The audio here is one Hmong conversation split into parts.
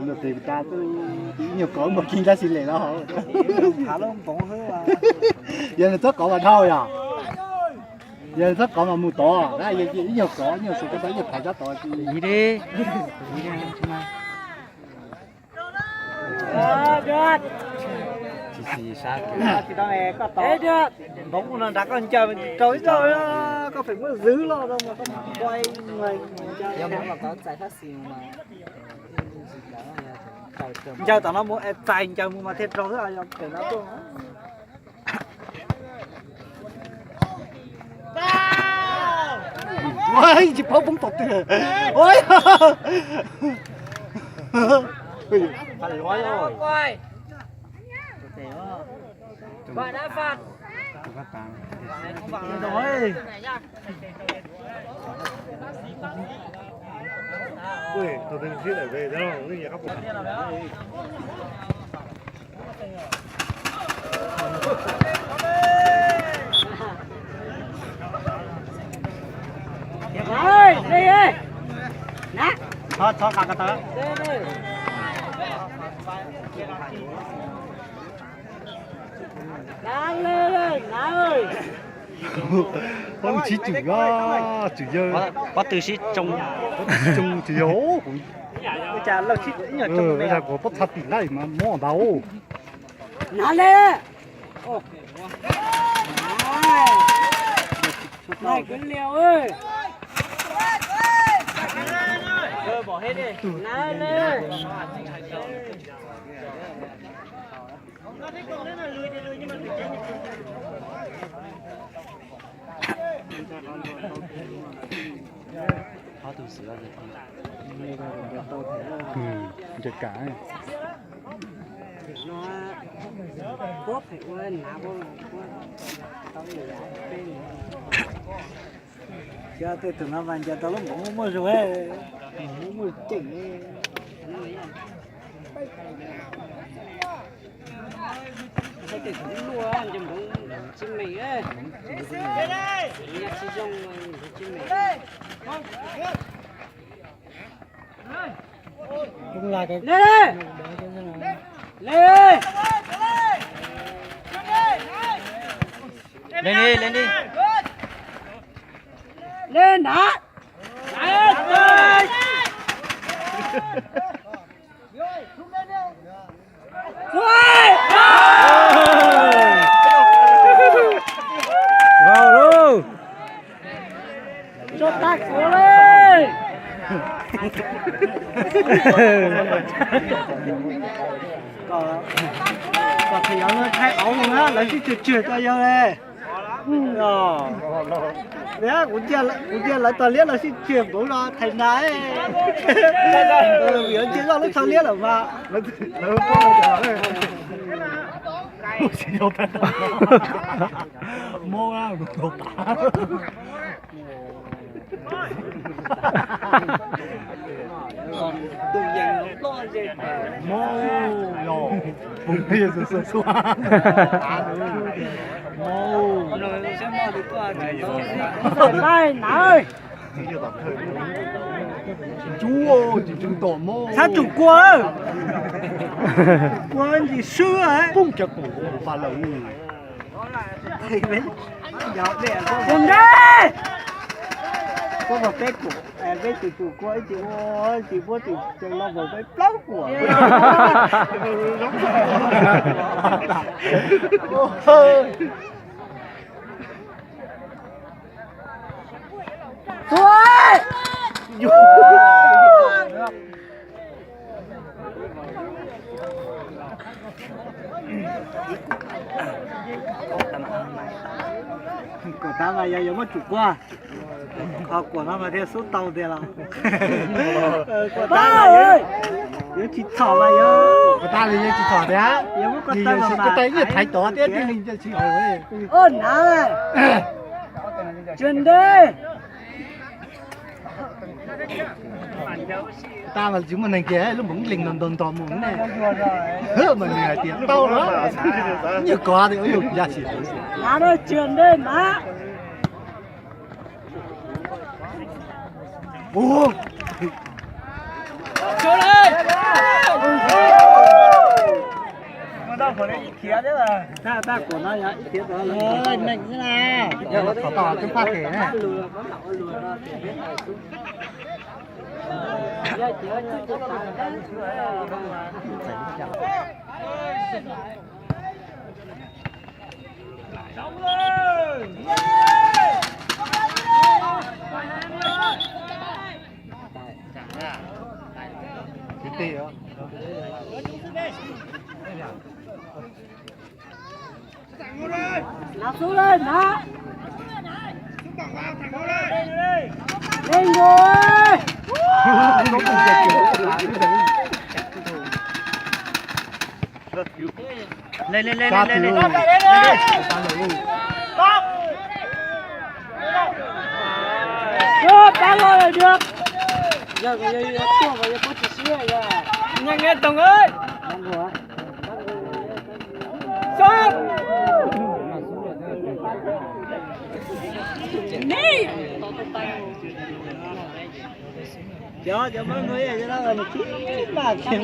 Luag tes tas ib nyuag kov mus kig tab sis lem los. Yog nws txhob kov mas dhau yog. Yog nws txhob kov mas mus tod, ib nyuag kov, ib nyuag xwm koj tau ib nyuag thaiv sab tod. Npov mus no nrad koj ncaws rau ib zaug, koj feem muab zwv los. Ncaws tom no mus, txais ncaws mus mas thiaj rau xwb, yog pem no tuaj. Tsis paub poob tom twg. Pob tw sib tswm, tswm yawg. Pob tw sib tsoo, tsoo tswm yawg. Kuv pob txha tim lawm mas mob ntag. Nav le. Nai kwv liam. Nav le. Ncaws kam. Cov tej tug no mas ncaws tau lub npoov muaj zog, muaj ceem. Tej tug luaj ncaws npoov tsis meem, tsis zoo npoov tsis meem. Len, len, len, len, len. Len na. Tso tag kuv li. Kom thầy giáo thaij ống na, lawv sib tswg tswg tso yawg li. Kuv cia, kuv cia lawv tog liab lawv sib tswg npuv no thais nas. Vim lawv cia zoj lub tsho liab lawm mas. Mob, mob. Laij na. Tsis tsum kua, kua ntsis swb. Poob cov pum pa lawm. Ua nre, koj peb kum, peb tus tus kua ib tsis ua, ib tsis muab tus cov los vau peb plaub kuam. Kuam tas mas yog yuav muab tsum kua, ho kuam no mas thiaj xub tau tiag los. Kuam tas mas yuav tsis txhom mas yog, kuam tas li yuav tsis txhom tiag, yuav muab koj taw mas koj taw ib nyuag thaiv tod thiab thiaj li tsis haum. Oj nav, tsuag ntev. Tas mas tsis muaj neeg kiag, lub npoov lees nto nto mus ne. Mas nws hais tias tau lawm, nyuag kov tias yog ya sim. Nav, tsuag ntev na. Khiav thiab. Tab tab kuv no yog khiav tau lawm. Ej, neeg xwb na. Yog los thov tau twb paj tes na. Nab xub lawm nab. Ej, nkaus. Leg, leg, leg, leg, leg, leg. Pab los lawm tiag. Yog, yog, yog, yog, yog, yog, yog, yog, yog, yog, yog, yog, yog, yog, yog, yog, yog, yog, yog, yog, Cov, cov Hmoob nuav yog nws tib pab kiag.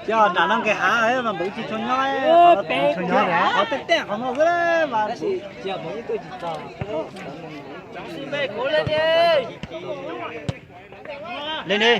Cov nram no nqis hav mas npawg tsis tshua nyob, qhov tej tej qhov no xwb mas. Leg ne.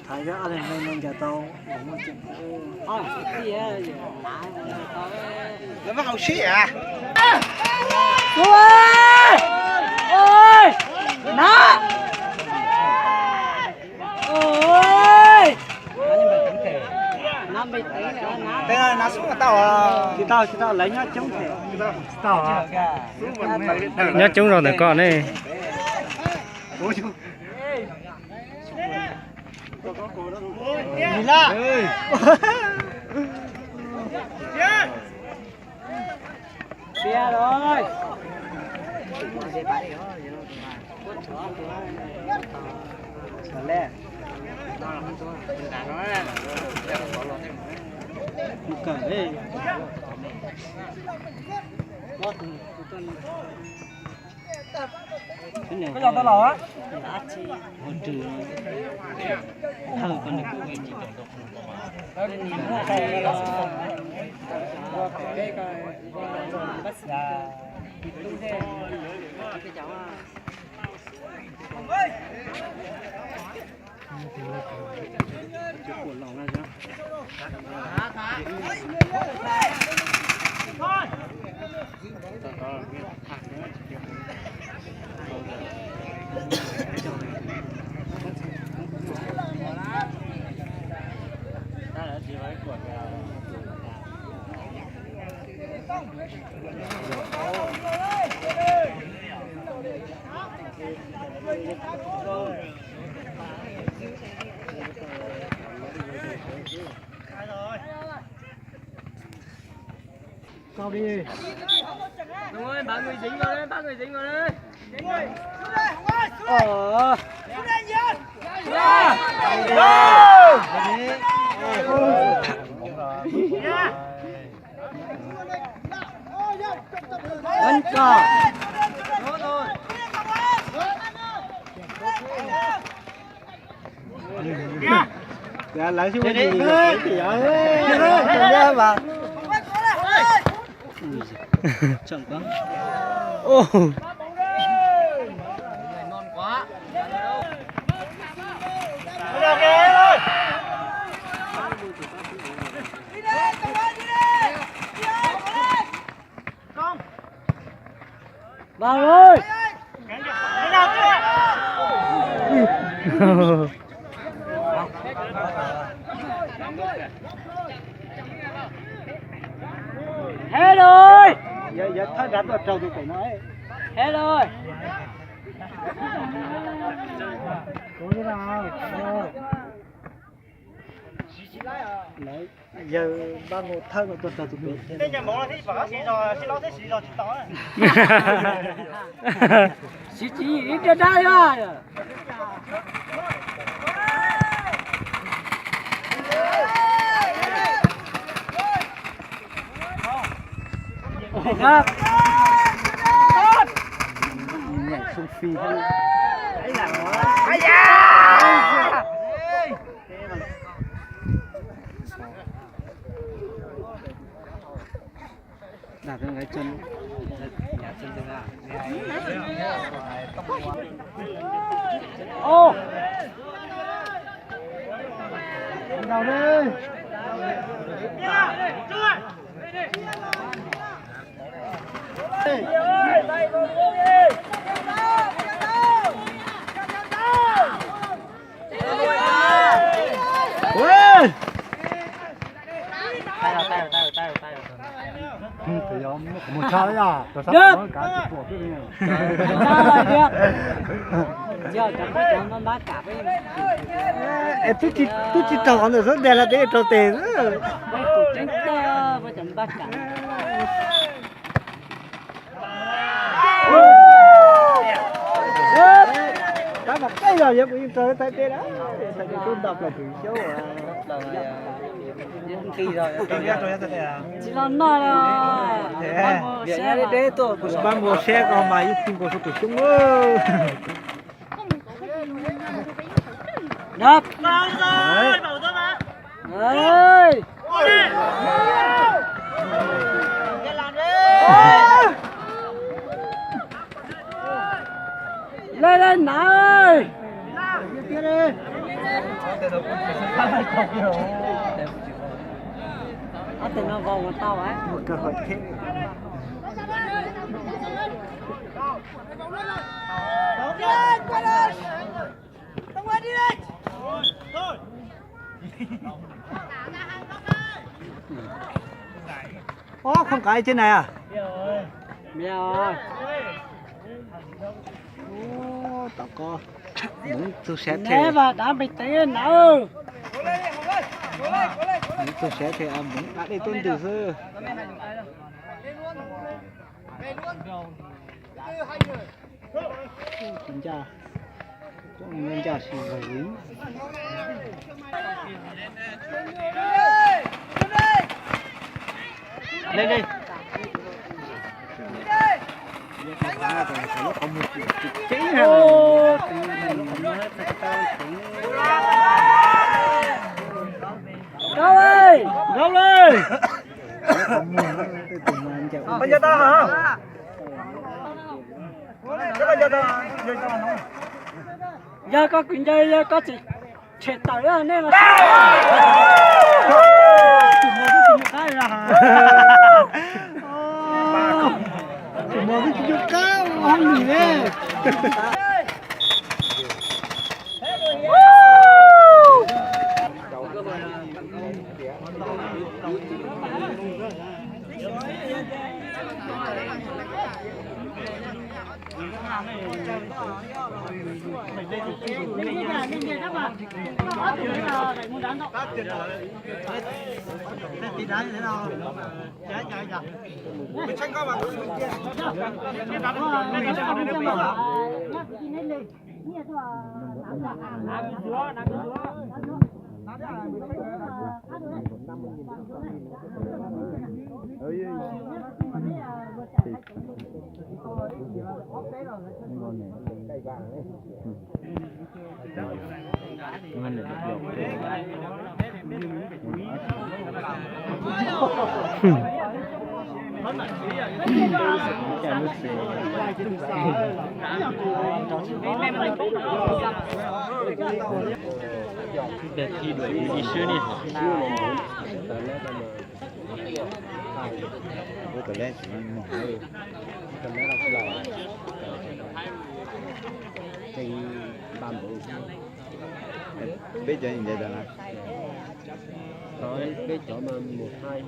Thaiv cov a le no ncaws tau. Lawv muab hauv sib a. Na. Oj. Tsis tau, tsis tau, lawv nyob coob thiab. Nyob coob rau ntawm koj ne. Koj yog tau los á? Kau đi. Đúng rồi, ba người dính vào đấy, ba người dính vào đấy. Ờ. Vẫn còn. Lawv xub Hello. Yog thawj nrad tuaj raug tus pem no. Hello. Yawg npaj mus thawj no tuaj raug tus pem. Siv tsis ib rab rab li. Nyeem xu fi thiab. Twb tsis raug qhov ntawm xub ntiag los twb raug tes xwb. Tab tom qij los yog kuv yeej raug thaib teb na, thaib teb tub nto plaws tus xyoob. Tsis los noj los. Kuv pab npua siab ko mas yeej ti nkaus tus xyoob. Lej lej na. Ob tug no vau ua tau. Ob, không có ai trên này à? Ub, tom ko. Mus tu siab thiab. Mus tu siab thiab, mus dab dej tuaj ntws xwb. Tus ncaj, ncaj si. Nkauj, nkauj li. Yog koj kws ncaws yog koj tsis tshem tawm nej los. Tsis muaj tsis coj kab hab lis ne. Ba npaum Peb cov ntawd na. Peb cov mas mus hai.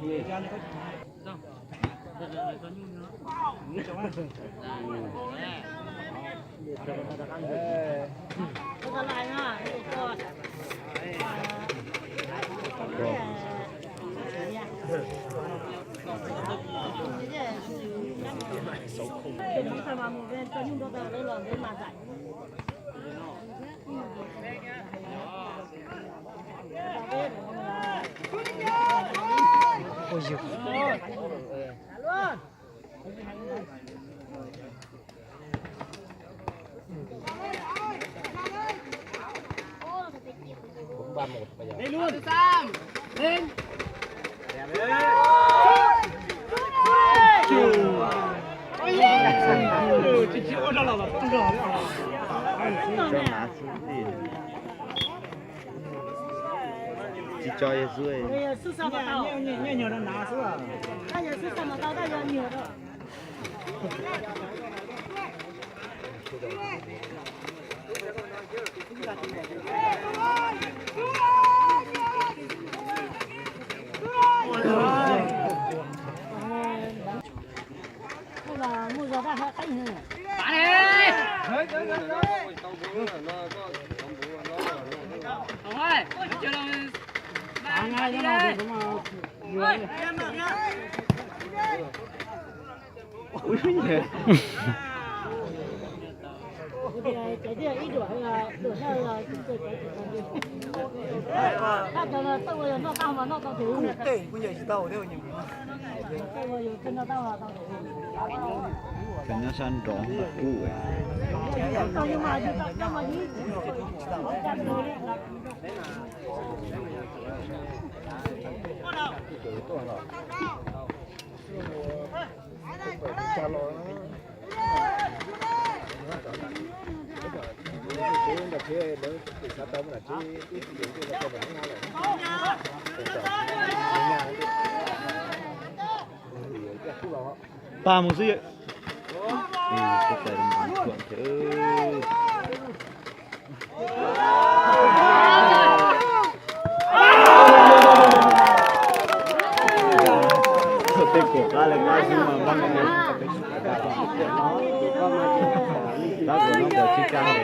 Tsis tso yog xwb. Cov nyob sab nraud mas kub. Pab mus xwb. Tej kuam qab li qab xwb mas npaj, qab kuam no kuam tsis kag li.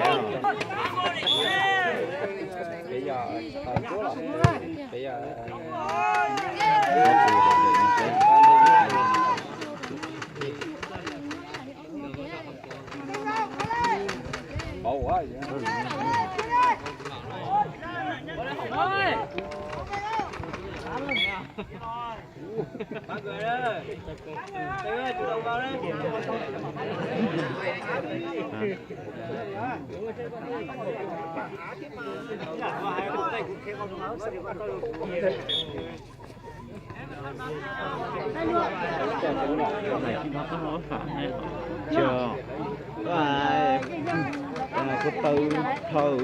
Cov, kuv taw dhau.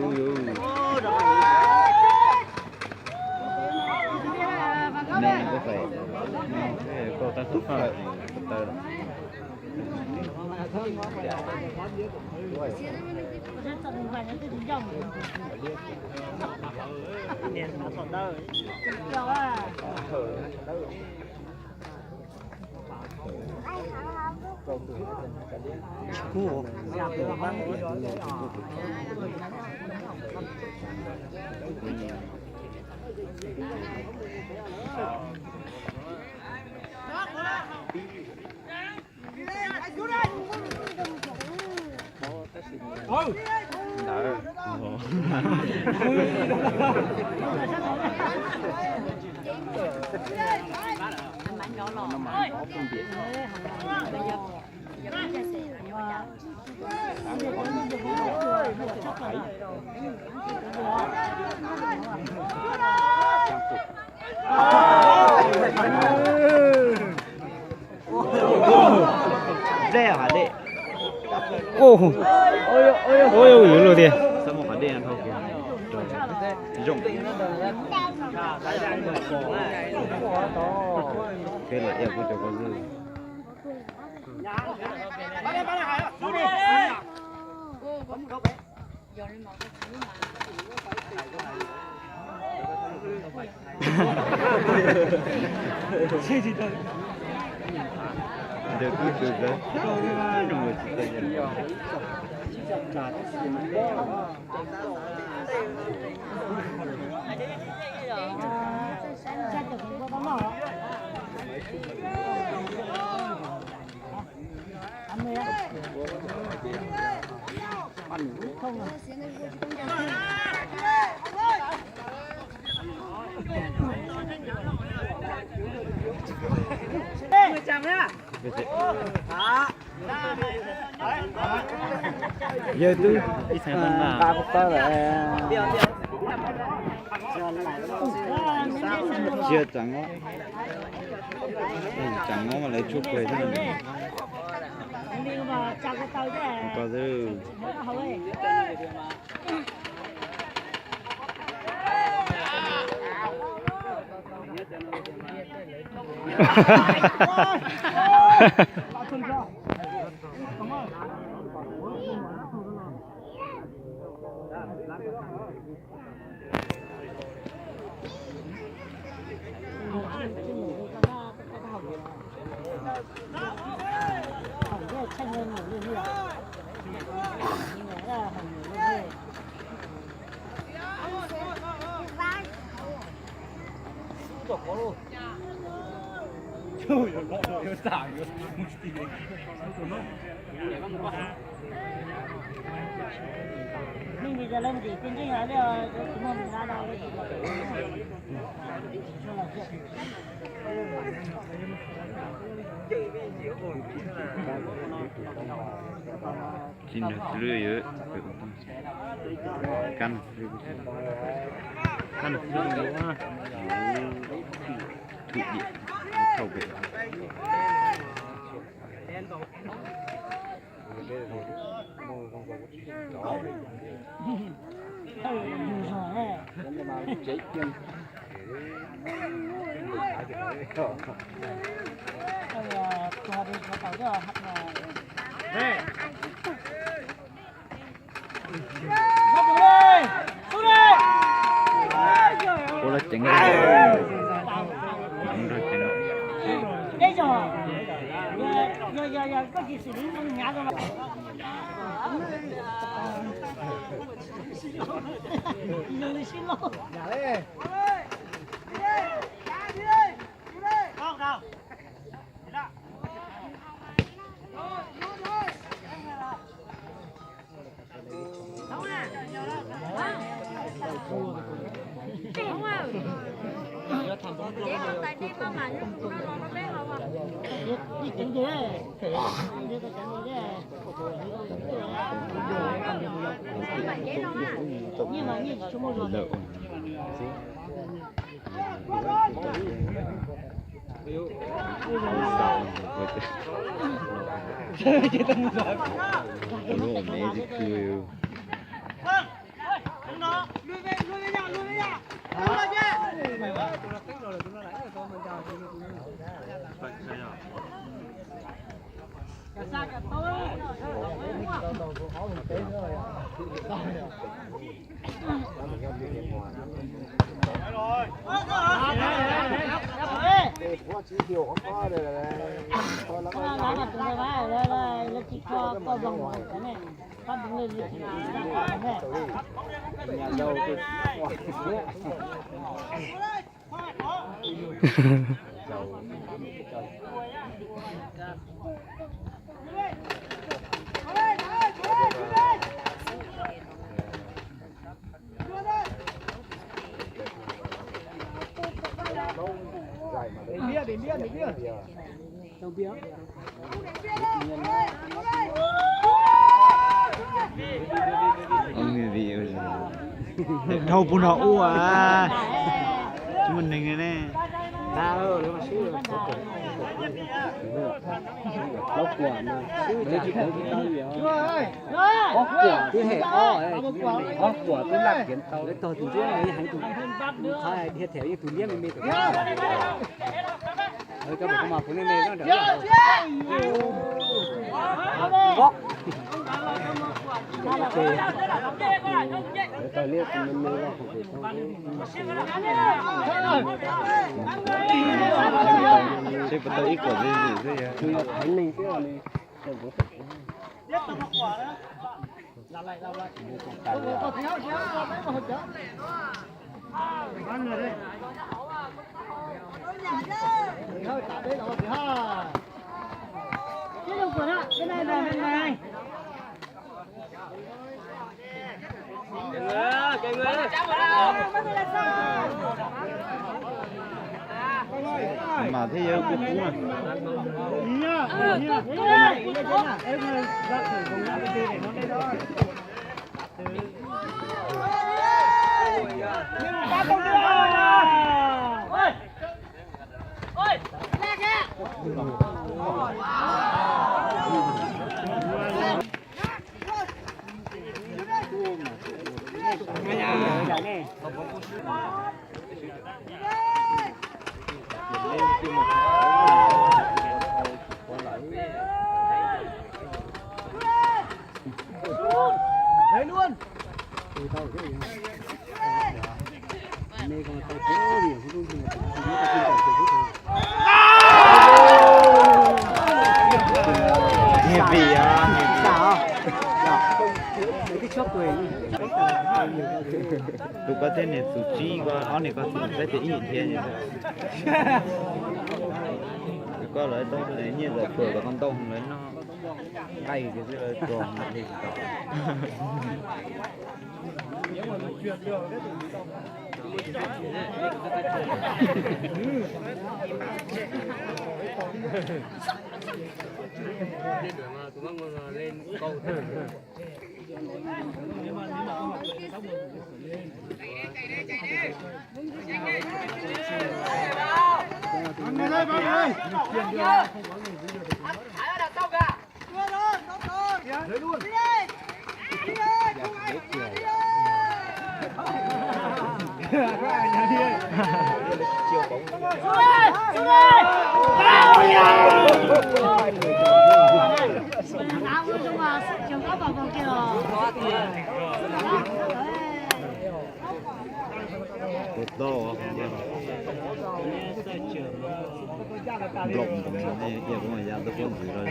Koj taw tub fawm, koj taw. Ntawd. Dej hov dej. Ua yuav luag tiag. Xav mus qhov dej no dhau kiag. Zoo. Peb los ib kuj cov pov zwj. Ntawd kuj tsis tau zoo tsis tau. Yawg twb ib txhais nqa kuv pab lawm. Tsis yog tsam ngob, tsam ngob mas lawv tsuaj pawg thiab. Ko xwb. Tsis nrog xws lwb yuav, kab nrog xws lwb, kab nrog xws lwb, thum diam, thauj pem. Ua laj ceev, ceev, ceev. Dhau puag nrho ua, tsis muaj neeg li ne. Ob kuam twb hem ob, ob kuam twb laj kiav tau. Lawv tog tus ntsuab no yeej heev tus, qhov dhia them yeej tus liab me me tus. Coj mus mas puv me me ntawd. Seb puas tau ib kuam zim zim xwb yog. Mas thiaj yog kuj kub na. Nyiam vim, nyiam vim. Tus koj thiab niam txum tsib ko, ob niag ko txum saib tias ib yam thiab. Koj lawv tau nyiaj tawm tuam kom koj ntau lawv noj nqaij tias xwb lawv tuag li tau. Tus tau nplooj nplooj ne, cia kuv mas ya tuaj puab ntxiv rau zoo.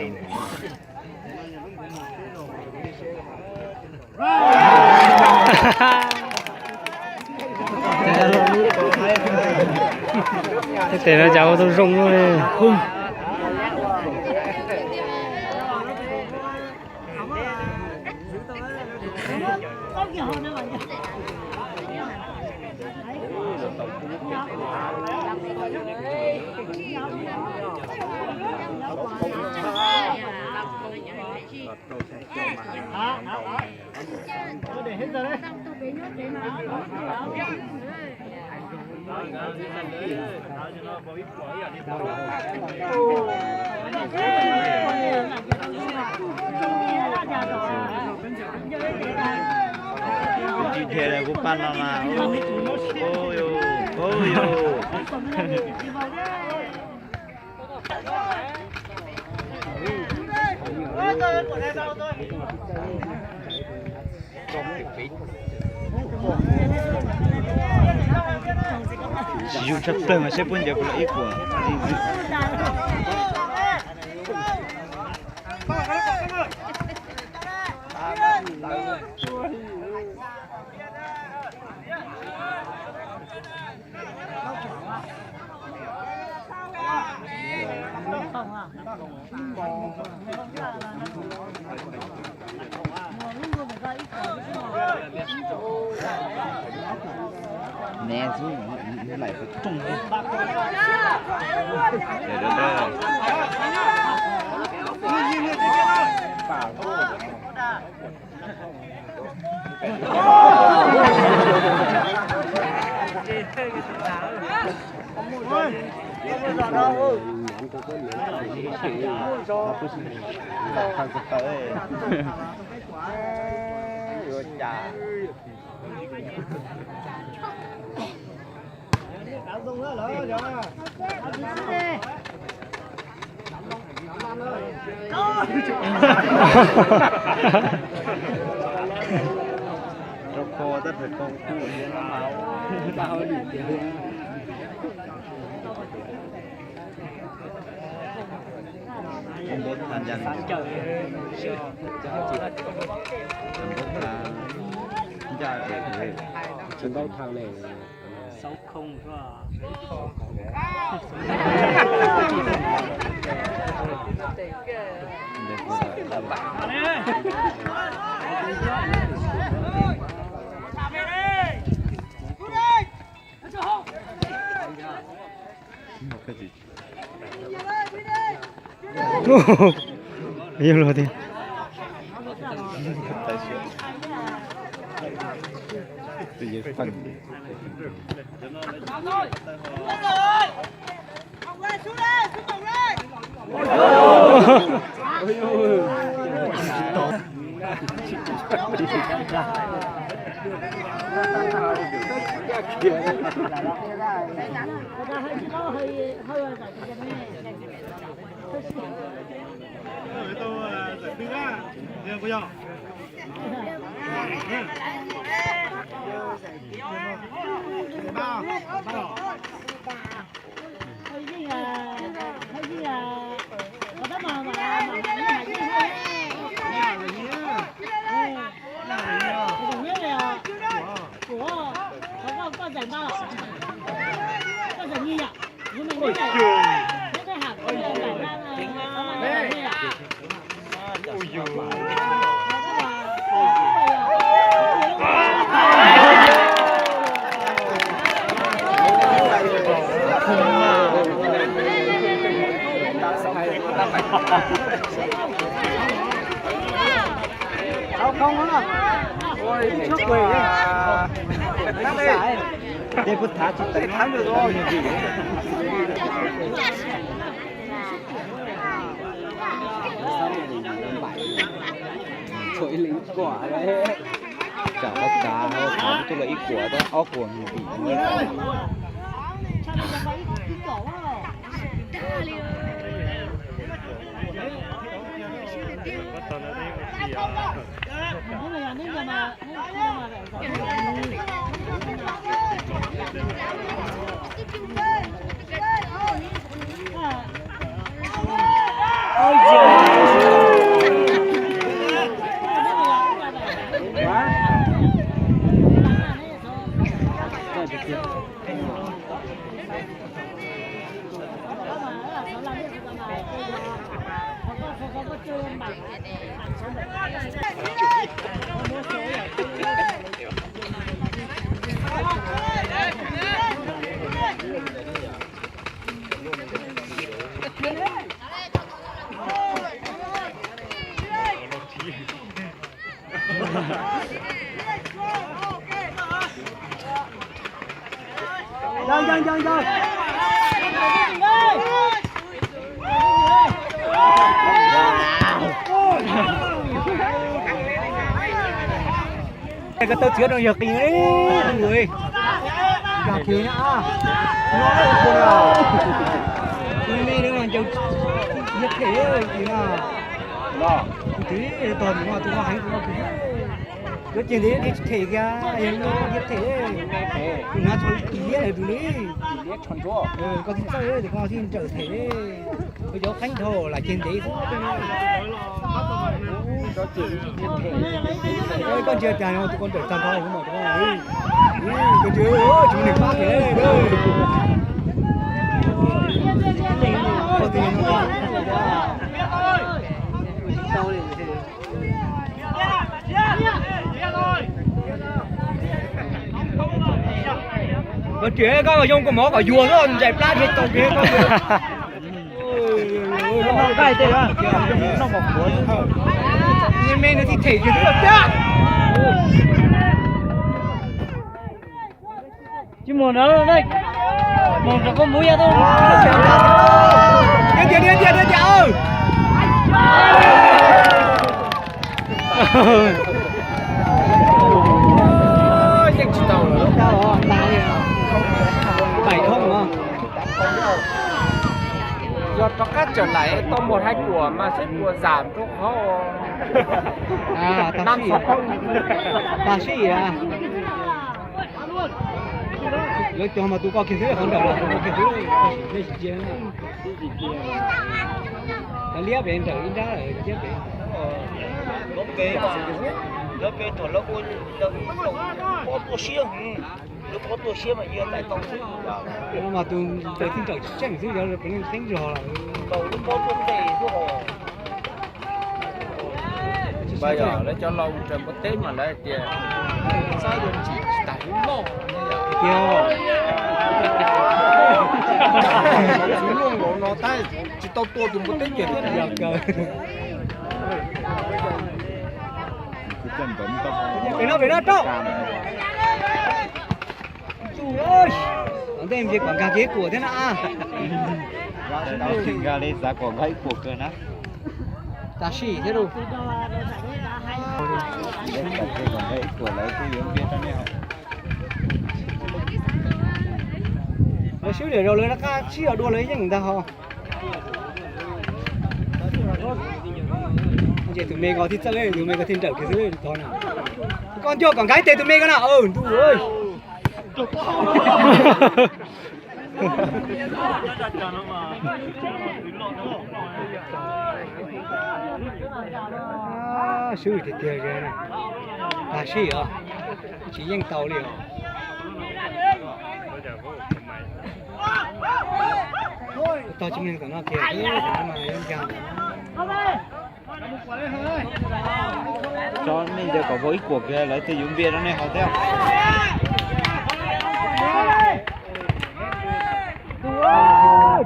Tej tes no cas ua tau zoo li. Tsis dhia li kuv pab no mas. Ov yus, ov yus. Tsis yug tshaj plaws mas seb puab ncaws kuv lawm ib puas. Neb xwb, laim rooj. Công bố tham gia. Công bố tham gia. Công bố tham này. Sáu không. Yog luag tiag. Tsam hauv kav, hauv kav tuaj los ib kuam, ob kuam nws vim. Koj tau txiav rau yog qis li. Yog qis na. Me me no ncaws yog them na. Tus twg tos tus no, tus no heev tus no. Yuav ceg ntev li them kiag, yog no yog them. Tus hnav tsho li kis liab lawm tus li. Koj txiv txawj, koj txiv nrawm them. Koj cov qeeb dhau lam ceg ntev xwb. Koj ntsia cas no tus koj nrawm tag nrho no. Koj ntsia, tsis muaj neeg pab kiag. Koj tsis, koj zoo kua mov kom yuag xwb, ntsais plab thiaj tau kiag. Me me nws tsis them kiag xwb tiag. Tsis mus no, mus rau koj mus ya tau. Tiag tiag tiag tiag tiag. Yeej tsis tau lawm. Tais thoob no. Yog rov qab tsawm laim tau mus hai kuam mas seb puas zam rau qhov. Tam sim, tam sim a. Lawv cog mas tus ko kiag xwb, qhov nrawm los tus ko kiag xwb, nej tsis cia na. Lawv liab pem nrawm ib nrab lawm, liab pem. Lawv pem thaum lawv ua lawv pob tuaj siab, lawv pob tuaj siab mas yog tais tau xwb. Mas tus tais tij nrawm tseem xwb, yog lawv pem teeb zog lawm. Lawv pob tuaj tes xwb os. Lawv cov laus mus raws npua teb mas lawv hais tias, tiag, tsis luaj nkaus no tab tsis tau tua tus npua teb kiag thiab. Pem no, pem no rau. Ntej npia kom nkag kev kuam thiab na. Nkag li xav kom nkag ib kuam kawg na. Tam sim thiab lauj. Kom nkag ib kuam lawv kuj yuav npia rau nej haus. Lawv swb lawm, lawv rov qab sib zog dua lawv yeej ntag ho. Ces tus me ko thiaj txawj, tus me ko thiaj nrawm kiag xwb tod na. Koj nco kom nkag ib tes tus me ko na, ntuj. Swb tiag tiag, tas sij os, tsis yeej tau li os. Tog tsis mloog tom no kiag, mas yeej nkag. Tso nej ncaws kom vau ib kuam kiag lawv thiaj yuav npia rau nej haus thiab.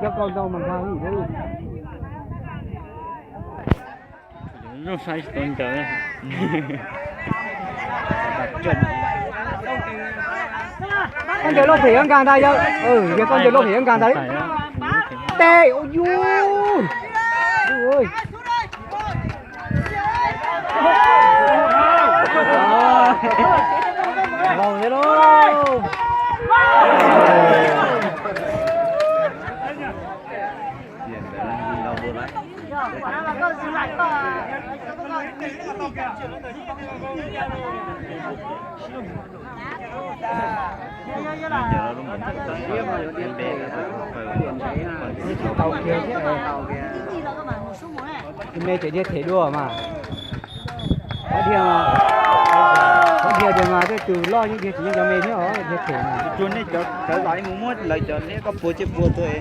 Cov ko ntau mas nkag li. Zoo saib tsis tau ncaws. Koj ncaws loj phem yuav nkag ntag yawg. Yog koj ncaws loj phem yuav nkag ntag. Teg ua yus. Laus thiab lauj. Tus me tseem dhia them dua mas. Qhov dhia, qhov dhia tias mas tej tus loj yeej dhia tsis yeej cov me thiab os, dhia them mas. Tsuas nej cov sawv los mus muab lawv cov liab koj puas cia puas tuaj.